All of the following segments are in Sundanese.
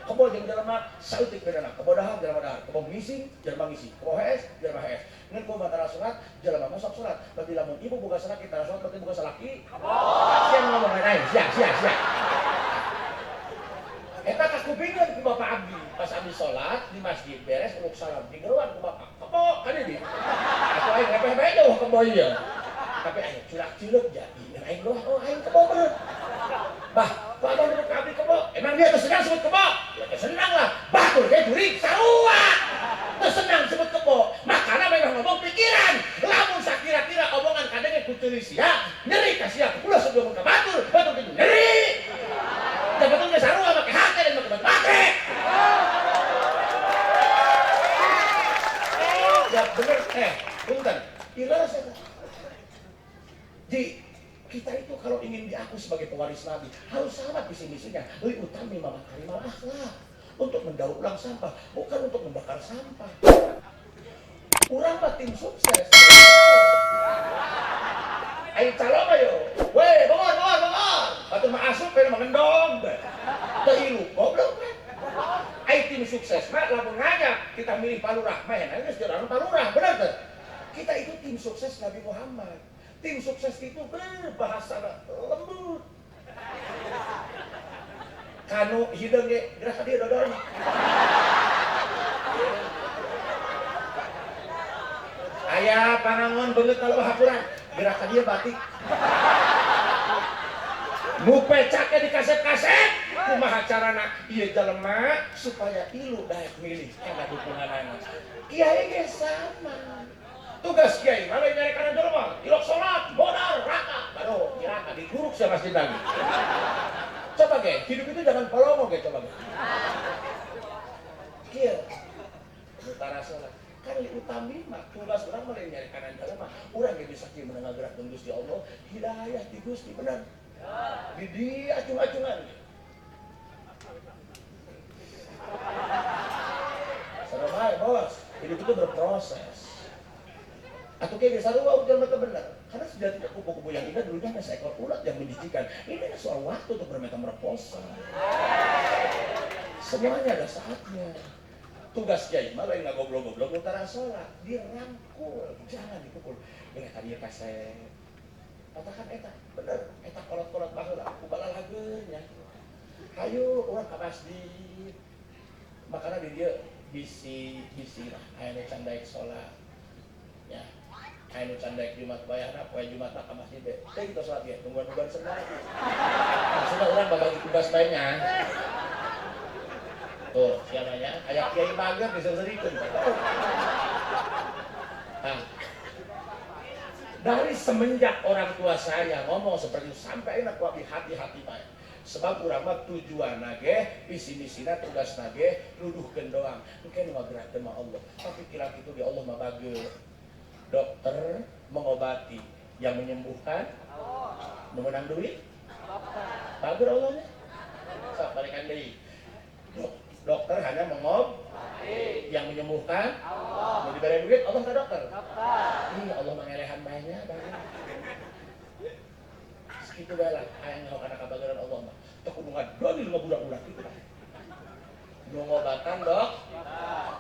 Kebo jeung jelema saeutik bedana. Kebo dahar jelema dahar, kebo ngising jelema ngising, kebo hees jelema hees. Ngan kumaha tara salat, jelema mah sok salat. Berarti lamun ibu boga salaki tara salat berarti boga salaki. Sia ngomong lain, sia sia sia. Eta kakupingeun ku bapak abdi. Pas abdi salat di masjid beres uluk salam digeruan ku bapak. Kebo ka dieu. Atuh aing repeh bae jauh kebo ieu. Tapi aing curak-cileuk jadi aing doang oh aing kebo bener. Bah, kok abang nyebut abdi kebo? Emang dia tuh senang sebut kebo? Ya senang lah. Batur ge jurig sarua. Teu senang sebut kebo. Makana memang ngomong pikiran. Lamun sakira-kira omongan kadenge ku ceuli sia, nyeri ka sia. Ulah sebelum ka batur, batur kitu nyeri. Da batur ge sarua make hate dan make batu. Ya bener punten. Ieu leres eta. Ji, kita itu kalau ingin diaku sebagai pewaris Nabi harus sama visi misinya. Li utami makarimal akhlak, untuk mendaur ulang sampah, bukan untuk membakar sampah. Urang mah tim sukses. Ayo calon ayo. Weh, bongor bongor bongor. Batur mah asup pengen mengendong. Teu ilu, goblok kan. Ayo tim sukses mah lamun ngajak kita milih palurah, mah enak geus urang palurah, bener teu? Kita itu tim sukses Nabi Muhammad. Tim sukses itu berbahasa lembut. Kanu hideung ge gerak ka dieu dodol. Aya panangon beungeut kalau hapuran, gerak ka dieu batik. Nu pecake di kaset-kaset, kumaha carana ieu jelema supaya ilu daek milih kana dukunganana. Kiai ge sama. Tugas kiai mah lain nyari kana jelema, ilok salat, modal rata, baru dirata diguruk sia masjid lagi. Coba ge, hidup itu jangan polongo ge coba ge. Kieu utara salat. Kan li utami mah tugas urang mah lain nyari kana jelema, urang ge bisa kieu meunang ngagerakkeun Gusti Allah, hidayah ti Gusti bener. Di dia acung-acungan. Serem aja bos, hidup itu berproses. Atau kayak biasa lu jalan mata benar. Karena sejatinya kupu-kupu yang indah dulunya hanya seekor ulat yang menjijikan. Ini hanya soal waktu untuk bermetamorfosa. Semuanya ada saatnya. Tugas kiai mah lain ngagoblok-goblok utara sholat, dirangkul, jangan dipukul. Mereka dia kasep. Katakan eta, bener, eta kolot-kolot baheula, ku balalageun nya. Hayu urang ka masjid. Makana di dieu bisi-bisi lah aya nu can daek salat. Ya. Aya nu can daek Jumat bayarna poe Jumat ka masjid teh. Teh kita salat ge, tungguan-tungguan senang. Maksudna urang babagi tugas bae nya. Tuh, siapanya aya kiai mager diseurikeun. Nah, dari semenjak orang tua saya ngomong seperti itu sampai enak ku abdi hati-hati bae. Sebab urang mah tujuan nage, visi misina tugas nage, nuduhkeun doang. Engke nu ngagerakkeun mah Allah. Tapi kira kitu ge Allah mah bageut. Dokter mengobati, yang menyembuhkan Allah. Nu meunang duit? Dokter. Bager Allahnya. Sok balikan deui. Dokter hanya mengobati, yang menyembuhkan Allah. Mau diberi duit Allah ke dokter? Dokter. Ih, Allah mangelehan bae nya bae. Sekitu bae lah hayang nyaho kana kabageran Allah mah. Teu kudu ngadoni ngabudak-budak kitu lah. Nu ngobatan dok,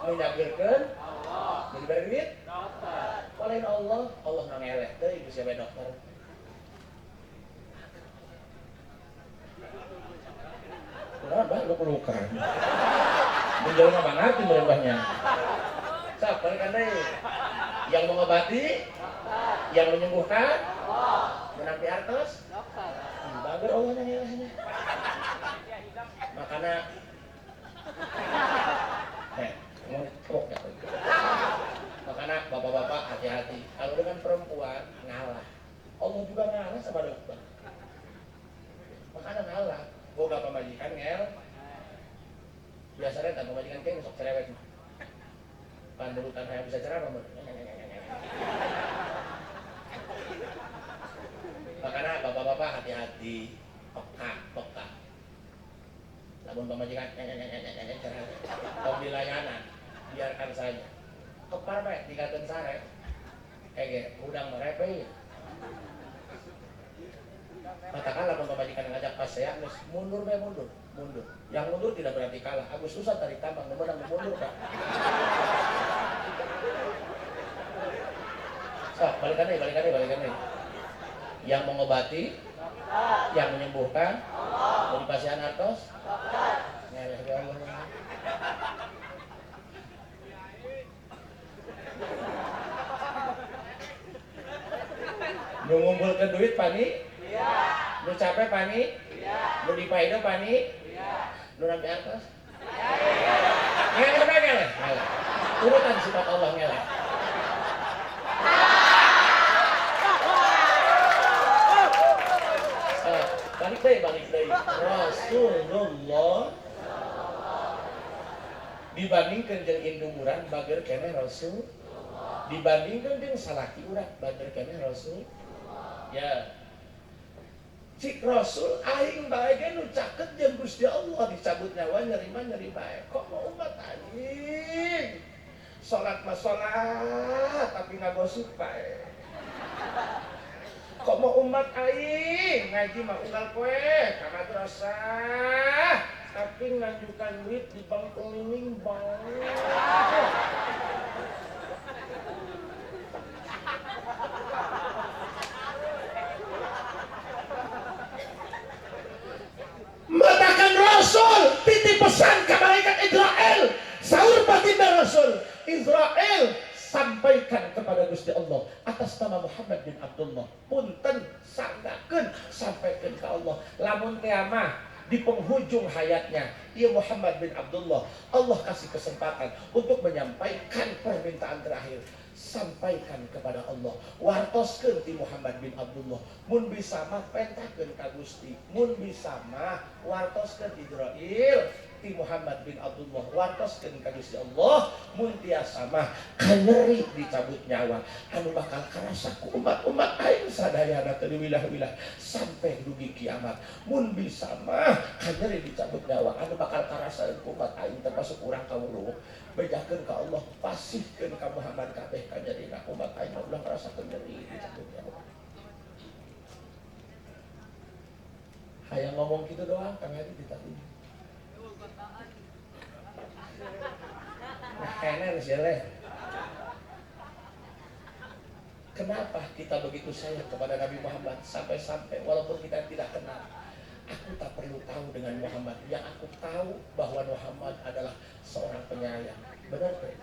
nu nyageurkeun Allah. Mau diberi duit? Dokter. Lain Allah, Allah ngangeleh teuing geus bae dokter. Kunaon bah lu pelukan. Mun jauh mah banget meureun bahnya. Sok balikan deui. Yang mengobati, yang menyembuhkan, Allah. Menang di artos, dokter. Bager Allah nyangelehnya. Makana ngomong kok ya. Makanya bapak-bapak hati-hati. Kalau dengan perempuan ngalah. Allah juga ngalah sama dokter. Makanya ngalah. Boga pamajikan ngel. Biasanya tak pamajikan kayak sok cerewet mah. Pandurutan saya bisa ceramah mah. Makanya bapak-bapak hati-hati. Peka, peka. Lamun pamajikan cerewet. Tong dilayanan, biarkan saja. Kepar bae dikateun sare. Ege udang merepe. Katakanlah lamun pamajikan ngajak pas saya geus mundur bae mundur. Mundur. Yang mundur tidak berarti kalah. Agustusan tarik tambang, menang mundur Pak. Sok, balikan deh. Yang mengobati, yang menyembuhkan, mau dipasihan artos, ngeleh ya Allah. Nu ngumpulkeun duit pani? Iya. Nu capek pani? Iya. Nu dipaido pani? Iya. Nu nampi artos? Iya. Ngeleh bae ngeleh. Ngeleh. Urutan sifat Allah ngeleh. Balik deui. Rasulullah dibandingkeun jeung indung urang bager keneh Rasul. Dibandingkeun jeung salaki urang bager keneh Rasul. Ya. Cik Rasul aing bae ge nu caket jeung Gusti Allah dicabut nyawa nyeri bae. Kok mau umat aing? Salat mah salat tapi ngagosip bae. Kok mau umat aing ngaji mah unggal poe ka madrasah tapi ngajukan duit di bank keliling bang. Matakan Rasul titip pesan ke malaikat Israel, sahur baginda Rasul Israel sampaikan kepada Gusti Allah atas nama Muhammad bin Abdullah, punten sanggakeun sampaikan ke Allah lamun teh mah di penghujung hayatnya ia Muhammad bin Abdullah Allah kasih kesempatan untuk menyampaikan permintaan terakhir, sampaikan kepada Allah, wartoskeun ti Muhammad bin Abdullah, mun bisa mah pentakeun ka Gusti, mun bisa mah wartoskeun Israil ti Muhammad bin Abdullah, wartoskeun ka Gusti Allah, mun tiasa mah kanyeri dicabut nyawa anu bakal karasa ku umat-umat aing sadayana teu wilah-wilah sampai dugi kiamat, mun bisa mah kanyeri dicabut nyawa anu bakal karasa ku umat aing termasuk urang kawuluh, bejakeun ka Allah, pasihkeun ka Muhammad kabeh kanyerina umat aing mah ulah ngarasakeun nyeri dicabut nyawa. Hayang ngomong kitu doang Kang Hadi ditadi. Nah, enak sih. Kenapa kita begitu sayang kepada Nabi Muhammad sampai-sampai walaupun kita tidak kenal, aku tak perlu tahu dengan Muhammad. Yang aku tahu bahwa Muhammad adalah seorang penyayang. Benar kan?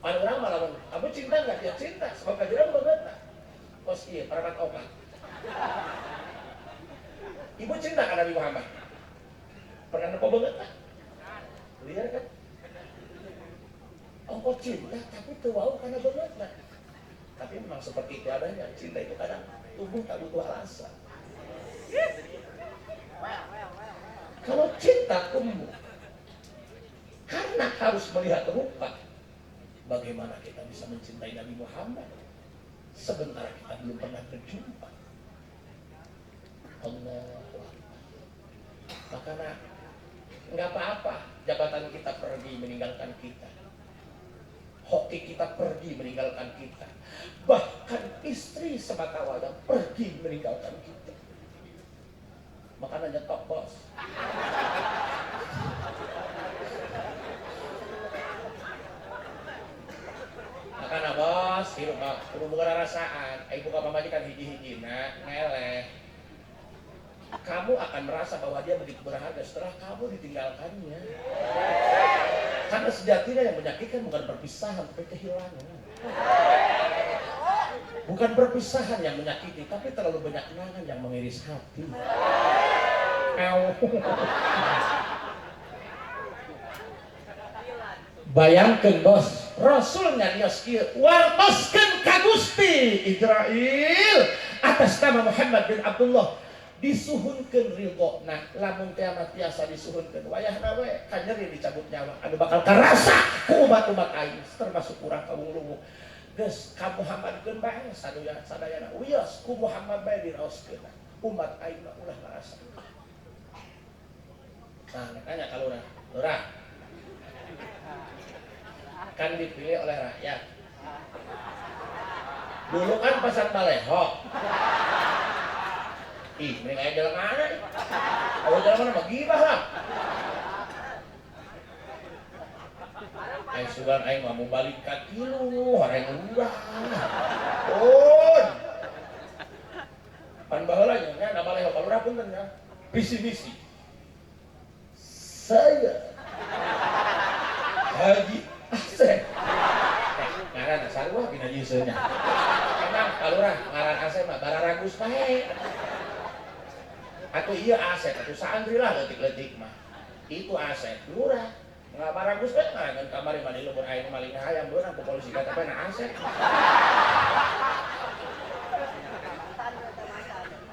Orang malah, kamu cinta nggak? Ya cinta. Sebab kajian banget. Kos iya, paramat opat. Ibu cinta kan Nabi Muhammad? Pernah nempo banget tak? Liar kan? Ongkos cinta tapi teu wau karena banget nah. Tapi memang seperti itu adanya. Cinta itu kadang tumbuh tak butuh alasan. Kalau cinta tumbuh karena harus melihat rupa, bagaimana kita bisa mencintai Nabi Muhammad sementara kita belum pernah berjumpa? Allahu Akbar. Makanya nggak apa-apa jabatan kita pergi meninggalkan kita, hoki kita pergi meninggalkan kita, bahkan istri semata wayang pergi meninggalkan kita. Makanya nyetok bos. Makanya bos, hirup mah kudu boga rasaan, ai buka pamajikan hiji-hijina ngeleh. Kamu akan merasa bahwa dia begitu berharga setelah kamu ditinggalkannya. Karena sejatinya yang menyakitkan bukan perpisahan, tapi kehilangan. Bukan perpisahan yang menyakiti, tapi terlalu banyak kenangan yang mengiris hati. Bayangkan bos, Rasulnya nios kieu, wartoskeun ka Gusti Israil atas nama Muhammad bin Abdullah. Disuhunkeun ridhona, lamun teh mah tiasa disuhunkeun wayahna we kanyeri dicabut nyawa anu bakal karasa ku umat-umat aing termasuk urang kawung-luwung. Geus ka Muhammadkeun bae sadaya sadayana wios ku Muhammad bae diraoskeun umat aing mah ulah ngarasa. Nah, nanya ka lurah, lurah kan dipilih oleh rakyat. Dulu kan pasang baleho. Ih, mending aya jalan mana? Awal jalan mana mah gibah lah. Aing sugan aing mah mau balik ka tilu, hareng lurah. Pun. Pan baheula nya nama leho ka lurah punten nya. Visi misi. Saya Haji Asep. Ngaran sarua dina jiseunya. Emang ka lurah ngaran Asep mah bararagus bae. Atuh ieu Asep atuh santri lah leutik-leutik mah. Itu Asep lurah. Nggak baragus bae ngaran kamari mah di lembur aing maling hayam beunang ku polisi kata bae na Asep.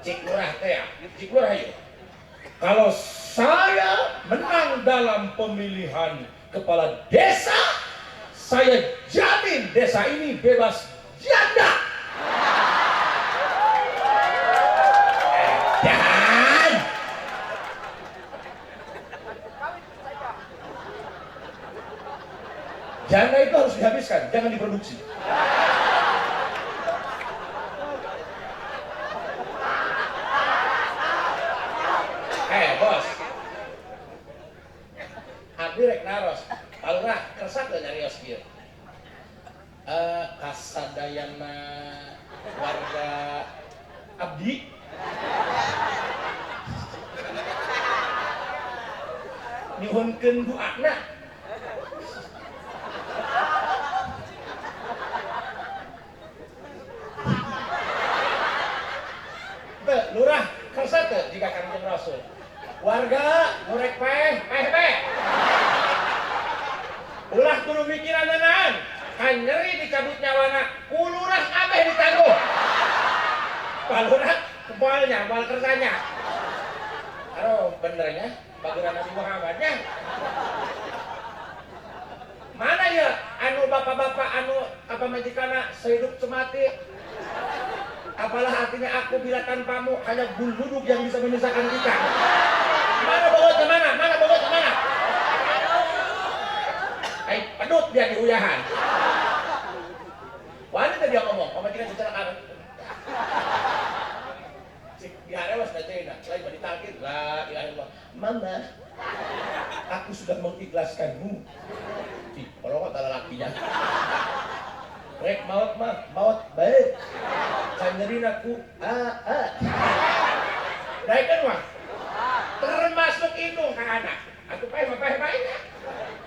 Cik lurah teh ya, cik lurah ieu. Kalau saya menang dalam pemilihan kepala desa, saya jamin desa ini bebas janda. Dan janda itu harus dihabiskan, jangan diproduksi. Bos, abdi rek naros, palurah kersa teu nyarios kieu. Kasadayana warga abdi nyuhunkeun duana. Teu lurah kersa teu jika Kangjeng Rasul. Warga ngorek peh, peh peh. Ulah kudu mikiran naon, kan nyeri dicabut nyawana, ku lurah kabeh ditangguh. Palurah kebalnya, bal kersanya. Aduh, benernya baguran Nabi Muhammadnya. Mana ya anu bapak-bapak anu apa majikana sehidup semati. Apalah artinya aku bila tanpamu, hanya guluduk yang bisa memisahkan kita. Mana bogotnya mana? Mana bogotnya mana? Ay, pedut dia di uyahan. Wanita dia ngomong, pamajikan kecelakaan. Cik diharewas da ceuna, lain mah ditalkin, la ilaha illallah. Mama, aku sudah mengikhlaskanmu. Ih, kalau kata lelakinya. Rek maut mah, maut baik. Canyerin aku, a a. Daekeun mah. Termasuk indung ka anak. Aku paeh mah paeh bae nya.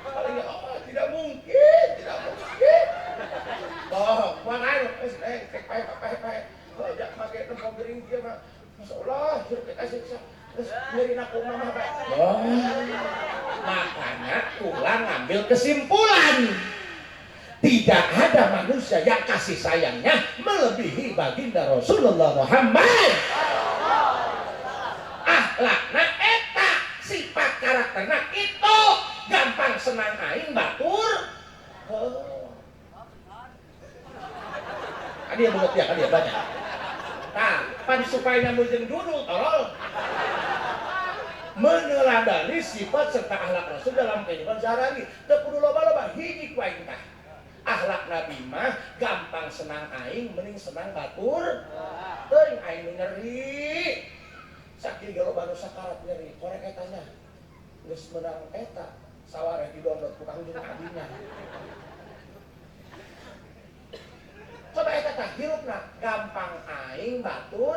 Paling oh, tidak mungkin, tidak mungkin. Bohong, moal anu geus rek paeh paeh paeh. Oh, jak make tempo gering kieu mah. Masyaallah, hirup kita siksa. Terus nyeri aku mah bae. Oh. Makanya ulang ngambil kesimpulan. Tidak ada manusia yang kasih sayangnya melebihi baginda Rasulullah Muhammad. Akhlakna eta, sifat karakterna itu gampang senang aing batur. Oh. Dia buat dia, dia banyak. Nah, pan supaya nyambung dulu, tolol. Meneladani sifat serta akhlak Rasul dalam kehidupan sehari-hari. Teu kudu loba-loba hiji ku aing tah. Akhlak Nabi mah gampang senang aing mending senang batur. Teuing aing nu nyeri. Sakieu ge loba nu sakarat nyeri, korek etanya. Geus meunang eta, sawareh didondot ku Kangjeng Nabinya. Coba eta tah hirupna gampang aing batur.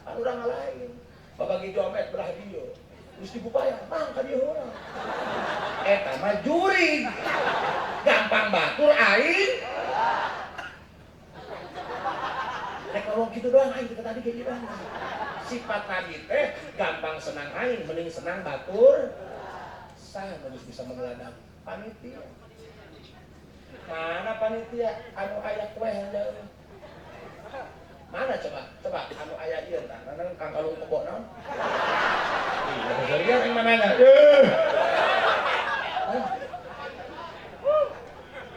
Pan urang lain. Babagi jomet belah dieu. Geus dibupaya, mang ka dieu heula. Eta mah jurig. Gampang batur aing. Rek ngomong gitu doang aing kita tadi kayak gitu. Sifat Nabi teh gampang senang aing, mending senang batur. Sah geus bisa meneladani panitia. Mana panitia anu aya kue hanjaeun? Mana coba? Coba anu aya ieu tah, naon Kang Kalung kebo naon? Iya, serius yang mananya?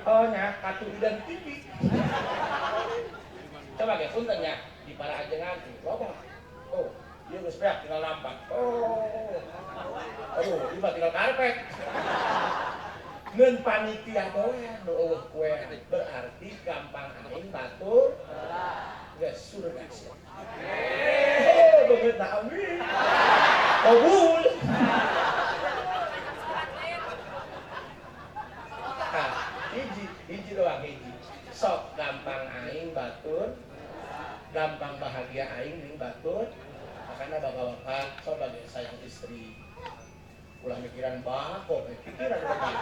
Oh nya, kartu identity. Coba ge punten nya, di para ajengan loba. Oh, ieu geus beak tinggal nampak. Oh. Aduh, ieu mah tinggal karpet. Ngeun panitia doang nu eueuh kue, berarti gampang aing batur. Geus surga sia. Beungeut na amin. Kabul. Nah, hiji doang hiji. Sok gampang aing batur, gampang bahagia aing ning batur. Makanya bapak-bapak sok bagi sayang istri. Ulah mikiran bako, pikiran wedak.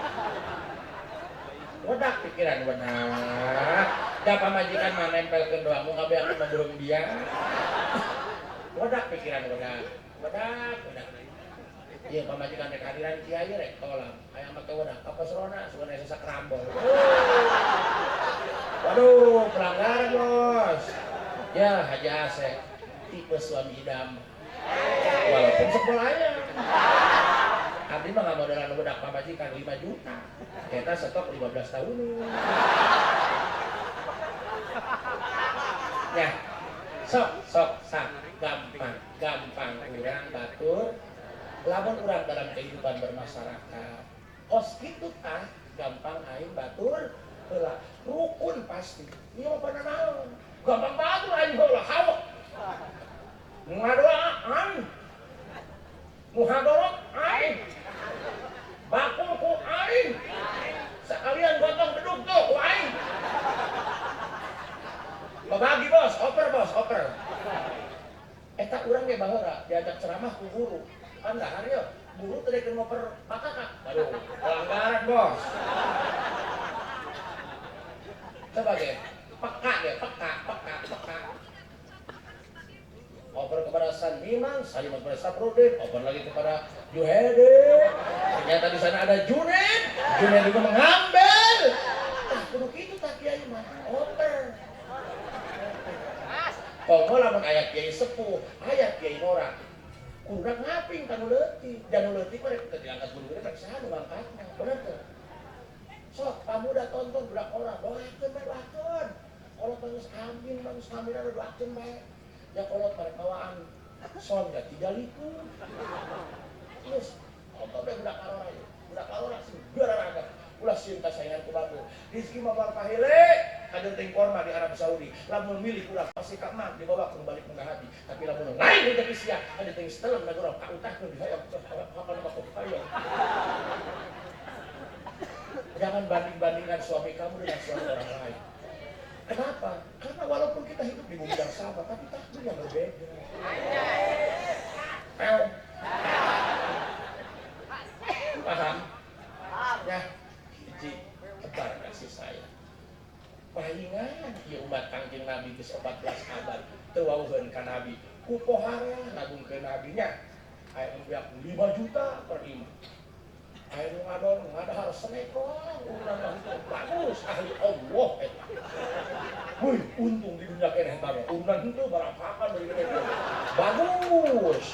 Wedak pikiran wedak. Da pamajikan mah nempelkeun doang mun kabeh aku mah beureum dia. Wedak pikiran wedak. Wedak, wedak. Ieu pamajikan rek hadiran kiai rek kolam. Hayang make wedak ka pasrona sugan aya sasak rambol. Waduh, pelanggaran bos. Ya, Haji Asep tipe suami idam. Walaupun sekolahnya. Abdi mah ngamodalan wedak pamajikan 5 juta. Eta stok 15 tahun. Ya, sok sok sak gampang gampang urang batur. Lamun urang dalam kehidupan bermasyarakat. Kos kitu tah gampang aing batur heula. Rukun pasti. Ieu mah pada naon? Gampang batur aing heula hawek. Ngadoa aing. Muhadorot aing. Bakul ku aing. Sekalian gotong beduk tuh ku aing. Babagi bos, oper bos, oper. Eta urang ge baheula diajak ceramah ku guru. Kan dahar yeuh, guru teh keur ngoper bakakak. Waduh, pelanggaran bos. Coba ge, peka ge, peka, peka, peka. Oper kepada Sandiman, Saliman kepada Saprudin, oper lagi kepada Juhede. Ternyata di sana ada Junaid, Junaid juga mengambil. Tah kudu kitu tah kiai mah, oper. Komo lamun aya kiai sepuh, aya kiai ngora. Kurang ngaping ka nu leutik, dan nu leutik mah rek teu diangkat guru gede rek saha nu ngangkatna, bener teu? Sok pamuda tonton budak ora, doakeun bae doakeun. Kolot geus amin, geus ngaminan doakeun bae. Ya kolot mereka bawaan son ya 3 likur. Terus tonton bae budak arora ieu. Budak arora sing gararaga. Ulah sieun kasaingan ku batur. Rizki mah bar pahele kadeun teh korma di Arab Saudi. Lamun milik urang pasti ka emak dibawa ke balik munggah haji. Tapi lamun lain rezeki sia kadeun teh setelem na urang kautahkeun dihayang kapan mah hayang. Jangan banding-bandingkan suami kamu dengan suami orang lain. Kenapa? Karena walaupun kita hidup di bumi yang sama, tapi takdir yang berbeda. Paham? Ya, hiji tebar kasih sayang. Pahingan ieu umat Kangjeng Nabi geus 14 abad teu wauheun ka Nabi. Ku pohara nagungkeun Nabinya. Aya nu beak 5 juta per imah. Aya nu ngadon ngadahar senekong urang mah bagus ahli Allah eta. Wih, untung di dunia keneh eta mah. Urang henteu barapakan dari dunia. Bagus.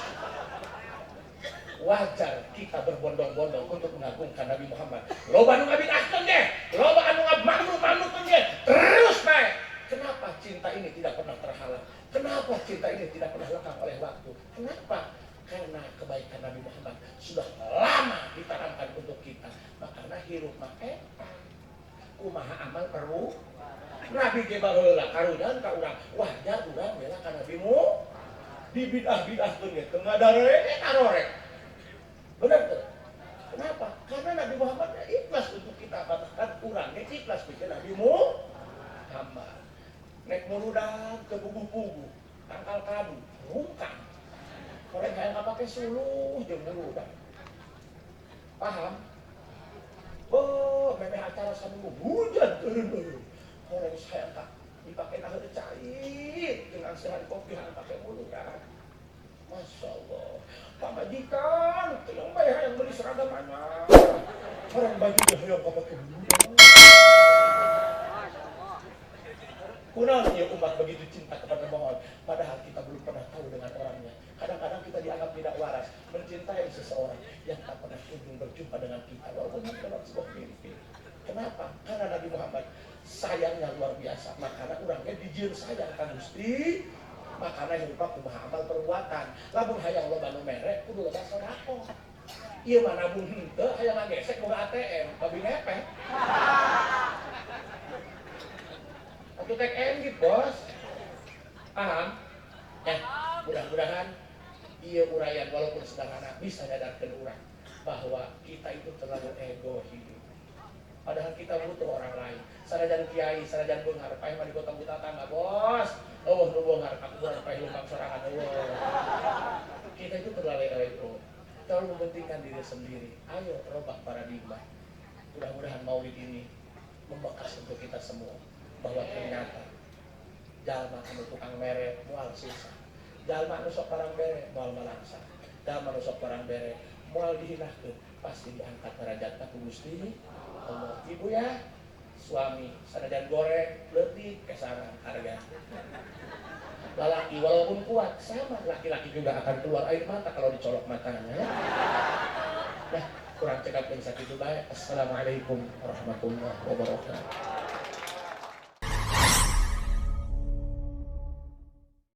Wajar kita berbondong-bondong untuk mengagungkan Nabi Muhammad. Loba anu ngabidahkeun ge, loba anu ngamamru-mamrukeun ge, terus bae. Kenapa cinta ini tidak pernah terhalang? Kenapa cinta ini tidak pernah lekang oleh waktu? Kenapa? Karena kebaikan Nabi Muhammad sudah lama ditanamkan untuk kita. Makanya hirup mah eta. Kumaha amal perlu? Nabi ge baheula karunyaan ka urang. Wajar urang bela ka Nabi mu. Dibidah-bidahkeun ge teu ngadarek karorek. Benar tuh? Kenapa? Karena Nabi Muhammad ikhlas untuk kita, bahkan urang ge ikhlas bikin Nabi Muhammad. Nek muludak ke puguh-puguh, tangkal kadu, rungkang. Orang hayang ngapake suluh jeung muludak. Paham? Oh, memeh acara saminggu hujan turun-turun. Orang hayang ka dipake naheun cai jeung angsehan kopi hayang pake muludak. Masya Allah. Pamajikan teu bae hayang beli seragam anyar. Orang bajunya hayang kapake muludak. Kunaon ieu umat begitu cinta kepada Muhammad, padahal kita belum pernah tahu dengan orangnya. Kadang-kadang kita dianggap tidak waras mencintai seseorang yang tak pernah kunjung berjumpa dengan kita, walaupun hanya dalam sebuah mimpi. Kenapa? Karena Nabi Muhammad sayangnya luar biasa. Makanya orangnya dijieun sayang ka Gusti. Makanya hirup kumaha amal perbuatan. Lamun hayang loba nu mere kudu loba sedekah. Ieu mah nabung henteu hayang ngagesek boga ATM, babi ngepet. Atuh tek enggit, bos. Paham? Ya, mudah-mudahan Iya, uraian walaupun sederhana bisa nyadarkeun urang bahwa kita itu terlalu ego hidup. Padahal kita butuh orang lain. Sanajan kiai, sanajan beunghar, paeh mah digotong ku tatangga, bos. Oh, nu beunghar ka kuburan paeh lempang sorangan, euweuh. Kita itu terlalu ego, terlalu mementingkan diri sendiri. Ayo robah paradigma. Mudah-mudahan maulid ini membekas untuk kita semua bahwa ternyata jalma anu tukang mere moal susah, jalma anu sok parang bere moal malangsa, jalma anu sok parang bere moal dihinakeun, pasti diangkat derajatna ku Gusti Allah. Ibu ya, suami sanajan goreng leutik kesaran harga. Lalaki walaupun kuat, sama laki-laki juga akan keluar air mata kalau dicolok matanya ya. Nah, kurang cekap yang sakitu bae. Assalamualaikum warahmatullahi wabarakatuh.